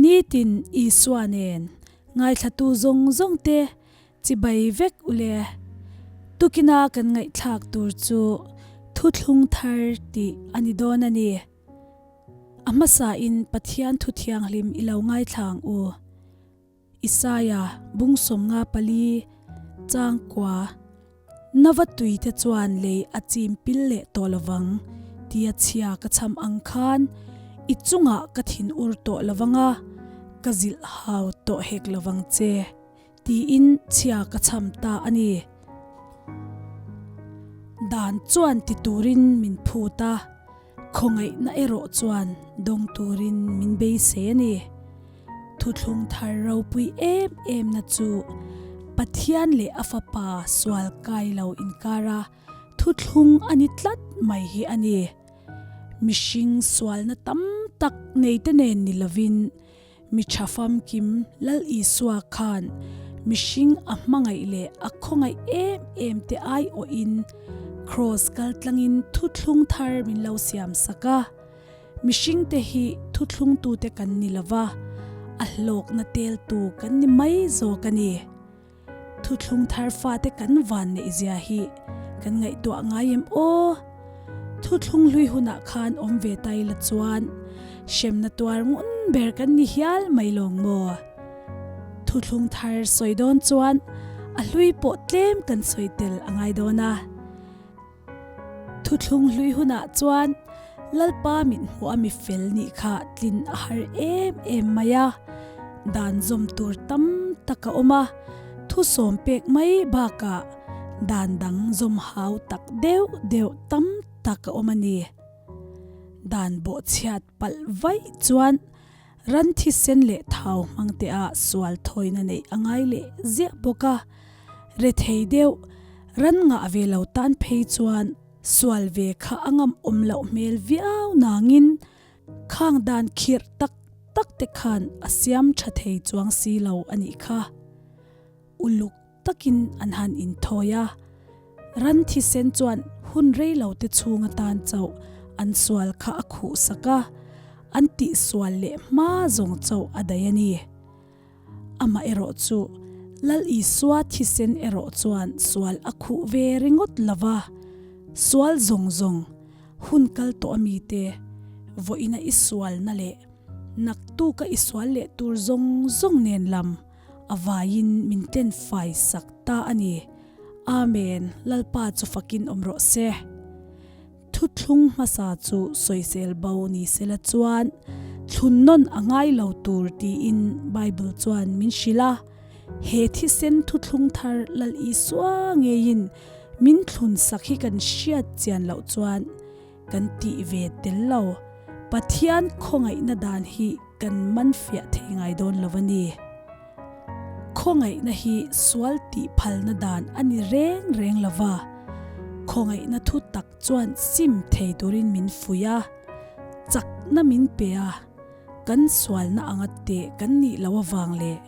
Nitin Isua nen ngaithlatu zawng zawng te chibai vek ule. Tukina kan ngaihthlak tur chu Thuthlung Thar tih a ni dawn a ni. A hmasain Pathian Thu Thianghlim i lo ngaithla ang u. Isaia bung 54 chang kua Nava tuite chuan lei a chim pil leh tawh lovang tia chhia ka cham ang khan i chungah ka thin ur tawh lovang a, ka zilh hau tawh hek lovang che tiin chhia ka cham ta a ni. Dan chuan ti turin min phut a. Khawngaihna erawh chuan dawng turin min beisei a ni. Thuthlung thar ropui em em na chu Pathian leh a Fapa sual kai lo inkara thuthlung a ni tlat mai hi a ni. Mihring sualna tam tak neite nen ni lovin Mi tha famkim Lal Isua khan mihring a hmangaih leh a khawngaih em em te aiawhin Kraws kaltlangin thuthlung thar min lo siam sak a. Mihring te hi thuthlungtute kan ni lova, a hlawkna teltu kan ni mai zawk a ni. Thuthlung thar fate kan van neih zia hi kan ngaihtuah ngai em aw? Thuthlung hlui hunah khan awm ve ta ila chuan hremna tuar ngun ber kan ni hial mai lawng maw? Thuthlung thar sawi dawn chuan a hlui pawh tlem kan sawi tel a ngai dawn a. Thuthlung hlui hunah chuan Lalpa mit hmuh a mi fel nih kha tlin a har em em mai a, dan zawm tur tam tak a awm a, thusawm pek mai bakah dan dang zawm hau tak deuh deuh tam tak a awm a ni. Dan bawhchhiat palh vaih chuan ran thisen leh thau hmang te ah sual thawina neih a ngai leh ziah bawk a, rethei deuh ran ngah ve lo tan phei chuan sual ve kha a ngam awm loh hmel viau nangin khang dan khirh tak tak te khan a siam tha thei chuang si lo a nih kha. Uluk takin an han inthawi a, ran thisen chuan hun rei lo te chhung atan chauh an sual kha a khuh sak a, an tihsual leh hma zawng chauh a daih a ni. Amaherawh chu Lal Isua thisen erawh chuan sual a khuh ve ringawt lo va, sual zawng zawng hun kal tawh ami te vawiina i sualna leh naktuka i sual leh tur zawng zawng nen lam A vaiin min tlen fai sak ta a ni. Amen, Lalpa chu fakin awm rawh se. Thuthlung hmasa chu sawisel bo ni sela chuan thlun nawn a ngai lo tur tiin Bible chuan min hrilh a. He thisen thuthlung thar Lal Isua ngeiin min thlun sak hi kan hriat chian loh chuan kan tih ve tel lo. Pathian khawngaihna dan hi Kan man fiah thei ngai dawn lo a ni. Khawngaihna hi sual tih phalna dan a ni reng reng lo va, khawngaihna thu tak chuan sim thei turin min fuih a, chakna min pe a, kan sualna anga teh kan nih loh avang leh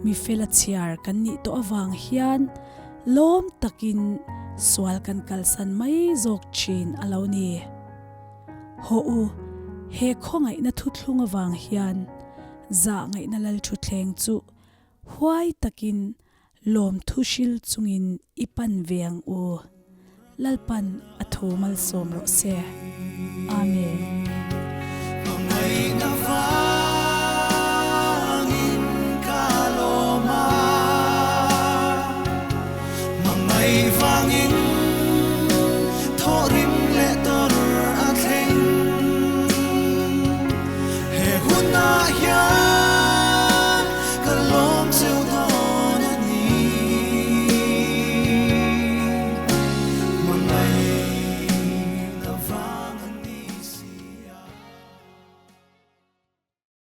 mi fela chhiar kan nih tawh avang hian lawm takin sual kan kalsan mai zawk thin a lo ni. Haw u, he khawngaihna thuthlung avang hian zah ngaihna lal thutthleng chu huai takin lawmthu hril chungin i pan ve ang u. Lalpan a thu malsawm rawh se. Amen. Hmangaihna vangin ka lawm a, hmangaih vangin.